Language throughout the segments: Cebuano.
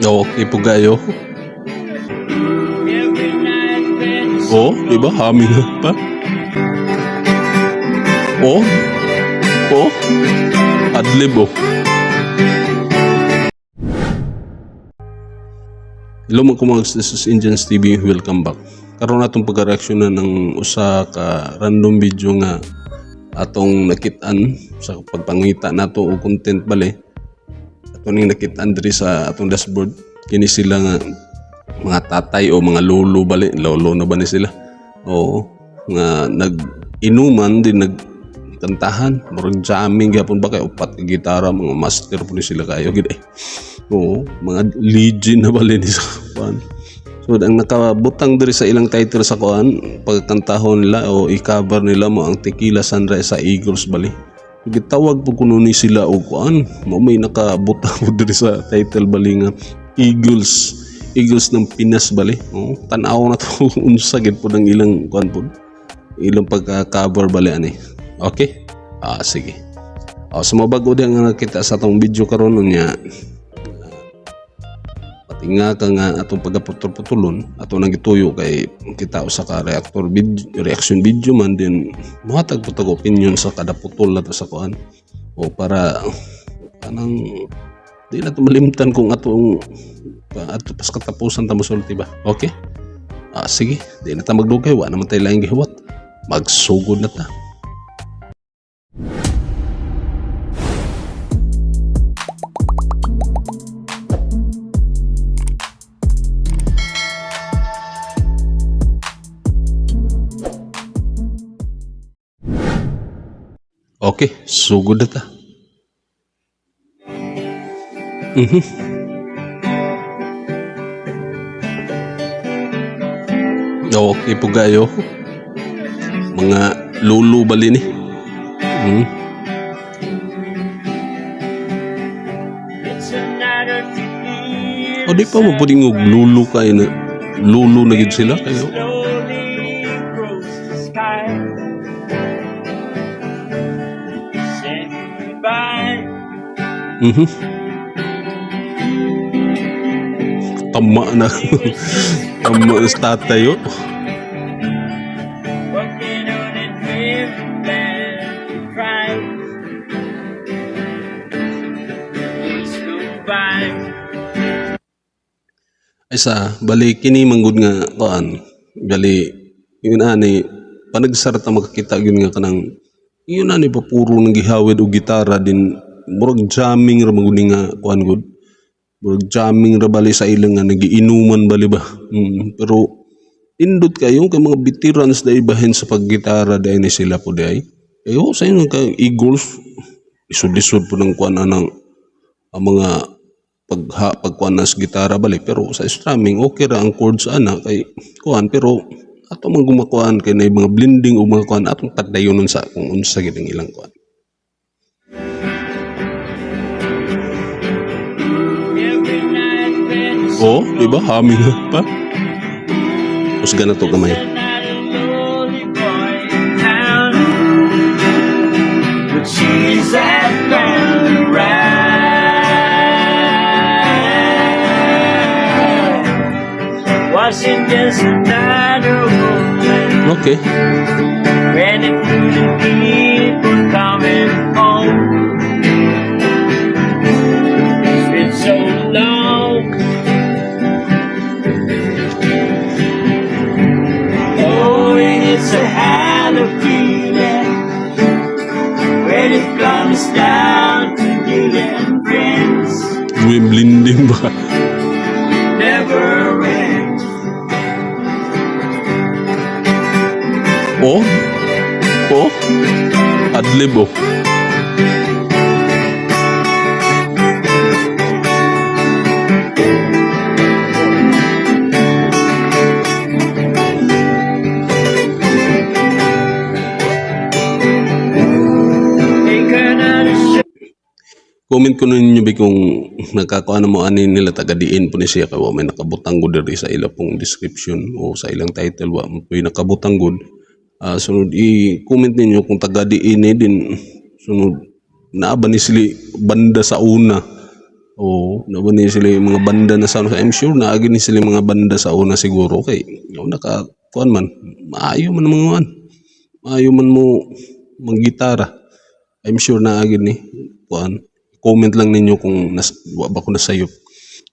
Okay po kayo. Oh, di ba? Humming pa. Oh. Oh. Adlib oh. Hello mga kumags, this is Indians TV. Welcome back. Karon atong pagka-reaksyonan ng usa ka random video nga atong nakit-an sa pagpangita nato og content bale. Ato ning nakit-an diri sa atong dashboard. Kini sila nga mga tatay o mga lolo bale, lolo na ba ni sila? Oo, nga nag-inuman din nagkantahan, murag jamming gyapon ba kay upat ka gitara, mga master po ni sila kayo gid eh. Oo, mga legend na bale ni sa kuan. So ang nakabutang diri sa ilang title sa kuan, pagkantahon nila o i-cover nila mo ang Tequila Sunrise sa Eagles bali. Gitawag po kuno ni sila og kuan, mao may nakabutang po diri sa title bali nga Eagles. Eagles ng Pinas bali. Oo, tan-aw na to unsa gid po ng ilang kuan po. Ilang pagka-cover bali ani. Okay? Ah, sige. Oh, sa mga bago din nga nakita sa atong video karon unya, patinga ka nga atong pagkaputol-putulon ato nang gituyo kay kita usa ka reactor video, reaction video man din mohatag po tag opinion sa kada putol nato sa kuan o para kanang di na to malimtan kung atong ato pas katapusan ta mosulti ba. Okay, ah, sige, di na ta magdugay, wa naman tayo laing gihuwat, magsugod na ta. Okay, sugod na ta. Okay po kayo. Mga lolo bali ni. O di pa mo pwedeng og lulo kayo na lulo na gid sila kayo. Tama na. Tama na sa tatay oh. Working on a dream that cry. Days go by. Ay sa bali kini manggod nga kuan bali yun ani panagsara ta makakita gyud nga kanang yun ani pa puro nang gihawid og gitara din murag jamming ra man gud ni nga kuan gud, murag jamming ra bali sa ilang nga nagiinuman bali ba. Pero indot kayo kay mga veterans na ibahin sa paggitara dahil ni sila po di ay ayo sa inyo kay Eagles lisod-lisod po ng kuan anang ang mga pagha pagkuan na sa gitara bali, pero sa strumming okay ra ang chords ana kay kuan, pero ato man gumakuan kay na mga blending o mga kuan atong padayonon sa kung unsa gid ang ilang kuan. Every night when the Oh, di ba? Humming pa. Kusga na to gamay. Not a lonely boy in town, but she's that band around. Wasn't just another woman Okay. running through the people coming home. It's been so long. Oh, and it's a hell of feeling when it comes down to dealing friends. May blending ba? Never ends. Oh. Oh. Adlib oh. They cannot Comment ko ninyo ba kung nagkakuan mo ani nila taga diin po ni siya kay wa may nakabutang gud diri sa ila pong description o sa ilang title, wa mo po'y nakabutang gud. Ah, sunod i-comment ninyo kung taga diin ni din, sunod naa ba ni sila banda sa una. Oo, naa ba ni sila yung mga banda na sa I'm sure naa ni sila yung mga banda sa una siguro kay naka kuan man, maayo man ang mga kuan. Maayo man mo manggitara. I'm sure naa gyud ni kuan. Comment lang ninyo kung wa ba ko nasayop.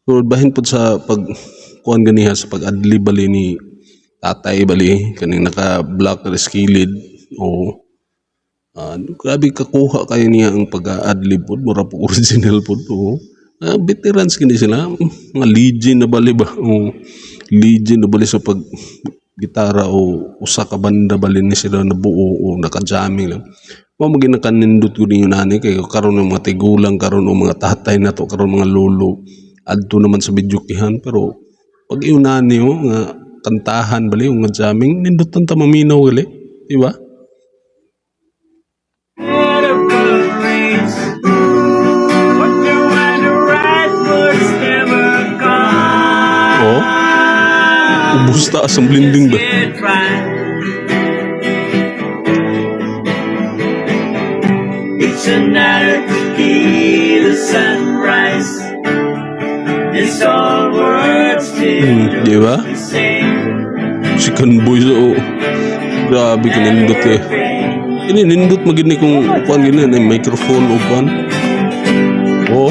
Pero bahin pod sa pag kuan ganiha sa pag adlib bali ni tatay bali kaning naka black skilid o grabe kakuha kayo niya ang pag-adlib pod, mura po original pod, oo. Veterans kini sila, mga legend na bali ba, o legend na bali sa pag gitara o usa ka banda bali ni sila nabuo o naka-jamming lang. Mao man gyud nakanindot ko ninyo nani kay karon ng mga tigulang karon o mga tatay nato karon, mga lolo, adto naman sa videokehan, pero pag iyon nani oh, nga kantahan bali o nga jamming, nindot ta maminaw gali, di ba? Of grace. Wonder why the right words never come. Oh. Ubos taas ang blending ba? Get right. It's another tequila sunrise. This old world still Di ba? looks the same. Si Conboy so, oh. Grabe ka nindot eh. Ini nindot magini kung kuan gini na microphone o kuan. Oh.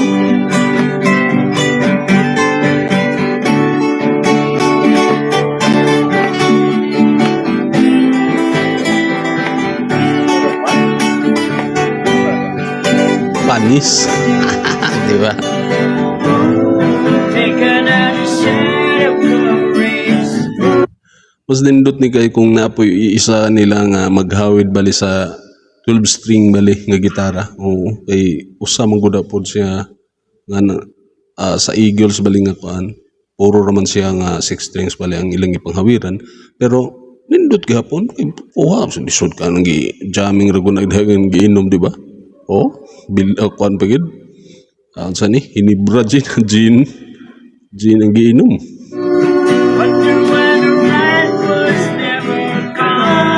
Panis. Di ba? Take another shot of courage. Mas nindot ni kay kung napoy iisa nila nga maghawid bali sa 12 string bali nga gitara. Oo, kay usa man gud pod siya nga sa Eagles bali nga kuan. Puro raman siya nga 6 strings bali ang ilang ipanghawiran, pero nindot gihapon kay kuha sa lisod ka nang gi jamming ra gud nagdagan giinom, di ba? Oh, bil kuan pa gid. Unsa ni? Hinebra gin, gin. Gin ang giinom. Wonder why the right words never come.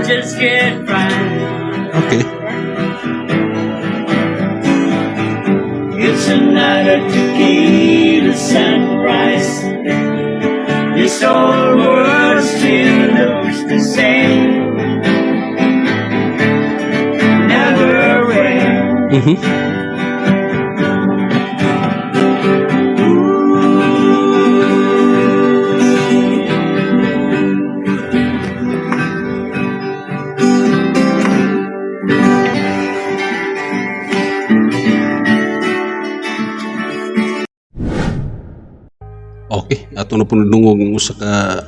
Just get right. Okay. It's another tequila sunrise. This old world still looks the same. Never rain. Okay, ato na po nadungog ang usa ka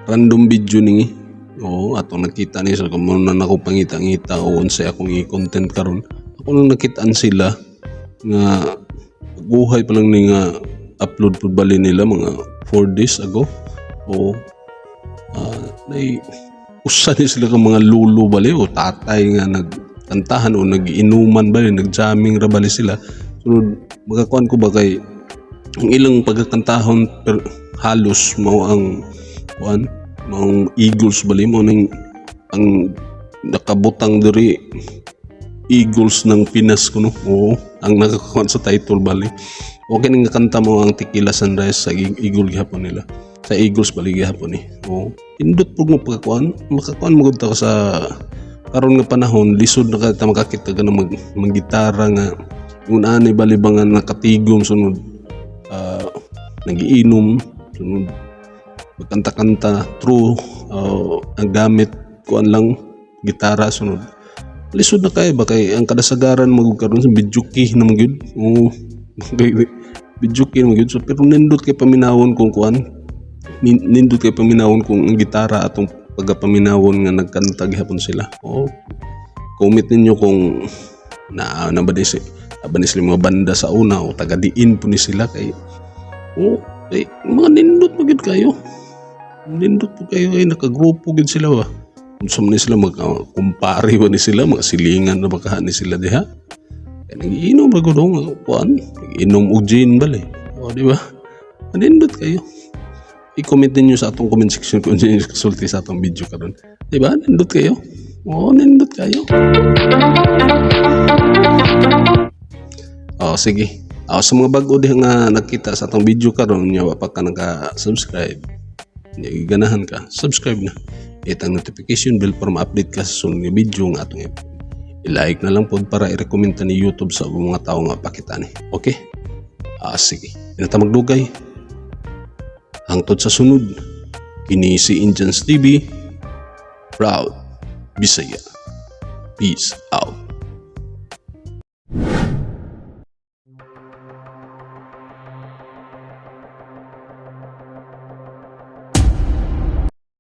random video ningi. Oo, ato nakita ni sa kamo na nako pangita-ngita o unsay akong i-content karon. Ako nang nakitaan sila nga buhay pa lang ni nga upload pud bali nila mga 4 days ago. Oo. Nay usa ni sila ka mga lulo bali o tatay nga nagkantahan o nagiinuman bali, nagjamming ra bali sila. Sunod makakuan ko ba kay ang ilang pagkakantahon per, halos mao ang kuan, maong Eagles bali mo ning ang nakabutang diri, Eagles ng Pinas kuno. Oo, ang nakakuan sa title bali. Okay ning kanta mo ang Tequila Sunrise sa Eagle gihapon nila. Sa Eagles bali gihapon ni. Oo. Indot pud mo pagkakuan, makakuan mo gud ta sa karon nga panahon, lisod na ka ta makakita ka ng maggitara nga yung ani bali ba nga nakatigom, sunod nagiinom, sunod magkanta-kanta true ang gamit kuan lang gitara, sunod lisod na kay ba kay ang kadasagaran mo karon sa videoke na magyud. Oo, videoke na magyud. So pero nindot kay paminawon kung kuan, nindot kay paminawon kung ang gitara atong pagapaminawon nga nagkanta gihapon sila. Oo, comment ninyo kung na ba ni si na ba ni sila mga banda sa una o taga diin po ni sila kay oh, kay mga nindot magyud kayo, nindot po kayo ay nakagrupo gyud sila ba. Unsa man ni sila, magkumpare ba ni sila, mga silingan na baka ni sila diha kay nagiinom ra gud nga kuan, nagiinom og gin bali. O di ba, nindot kayo. I-comment ninyo sa atong comment section kung unsa inyong kasulti sa atong video karon. Di ba, nindot kayo? Oo, nindot kayo. Oh, sige. Oh, sa mga bago diha nga nakita sa atong video karon nya wa pa ka naka-subscribe. Nya ganahan ka, subscribe na. Hit ang notification bell para ma-update ka sa sunod nga video nga atong i-upload. I-like na lang pod para i-recommend ta ni YouTube sa ubang mga tao nga pakita ni. Okay? Ah, sige. Di na ta magdugay. Hangtod sa sunod. Kini si Indians TV. Proud Bisaya. Peace out.